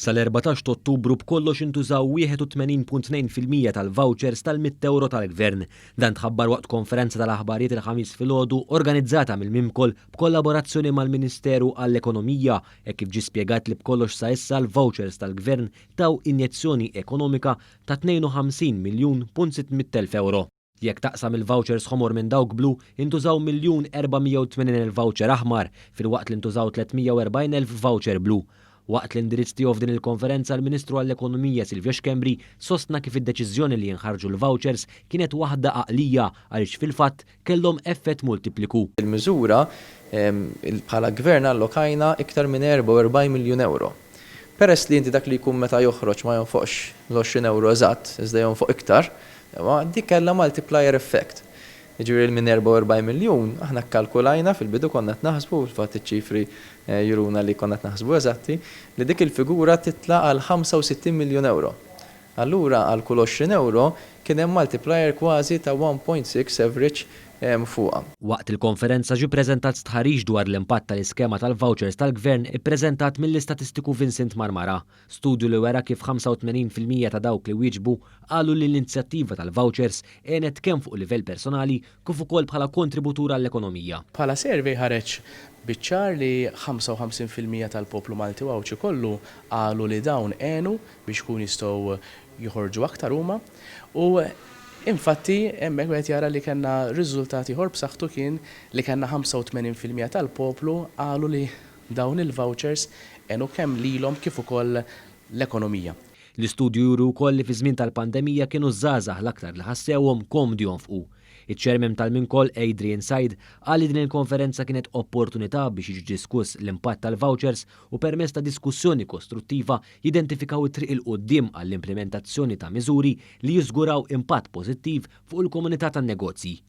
Sal-14 Ottubru b'kollox intużaw 81.2% tal-vouchers tal-100 euro tal-Gvern. Dan tħabbar waqt konferenza tal-aħbarijiet il-Ħamis filgħodu organizzata mill-Mimcol b'kollaborazzjoni mal-Ministeru għall-Ekonomija, e kif ġie spjegat li b'kollox sa issa l-vouchers tal-Gvern taw injezzjoni ekonomika ta' 52 miljun punt 600 elf euro. Jekk taqsam il-vouchers ħomor minn dawk blu, intużaw 1,480,000 voucher aħmar, filwaqt li ntużaw 340,000 voucher blu. Waqt l-indirizz tiegħu f'din il-konferenza, l-Ministru għall-Ekonomija Silvio Schembri sostna kif id-deċiżjoni li jinħarġu l-vouchers kienet waħda għaqlija għaliex fil-fatt kellhom effett multipliku. Il-miżura, bħala gvern allokajna iktar minn 44 miljun euro. Peress li inti dak li jkun meta joħroġ ma jonfoqx l-20 euro eżatt, iżda jonfoq iktar, dik kellha multiplier effect. Jiġifieri minn 44 miljun, aħna kkalkulajna, fil-bidu konna qed naħsbu, fil-fatt iċ-ċifri juruna li konna qed naħsbu eżatti, li dik il-figura titla' għal 65 miljun euro. Allura għal kull 20 euro kien hemm multiplier kważi ta' 1.6 average fuqha. Waqt il-konferenza ġie preżentat stħarriġ dwar l-impatt tal-iskema tal-vouchers tal-Gvern ippreżentat mill-istatistiku Vincent Marmara. Studju li wera kif 85% ta' dawk li wieġbu qalu li l-inizjattiva tal-vouchers għenet kemm fuq livell personali kif ukoll bħala kontributur għall-ekonomija. Bħala survey ħareġ biċ-ċar li 55% tal-poplu Malti u Għawdxi kollu qalu li dawn għenu biex kun jistgħu joħorġu aktar huma, u infatti hemmhekk wieħed jara li kellna riżultat ieħor b'saħħtu, kien li kellna 85% tal-poplu qalu li dawn il-vouchers għenu kemm lilhom kif ukoll l-ekonomija. L-istudju juru wkoll li fi żmien tal-pandemija kienu żgħażagħ l-aktar li ħassewhom komdi jonfqu. Iċ-chairman tal-Mincol Adrian Said qal li din il-konferenza kienet opportunità biex jiġi diskuss l-impatt tal-vouchers u permezz ta' diskussjoni kostruttiva jidentifikaw it-triq 'il quddiem għall-implementazzjoni ta' miżuri li jiżguraw impatt pożittiv fuq il-komunità tan-negozji.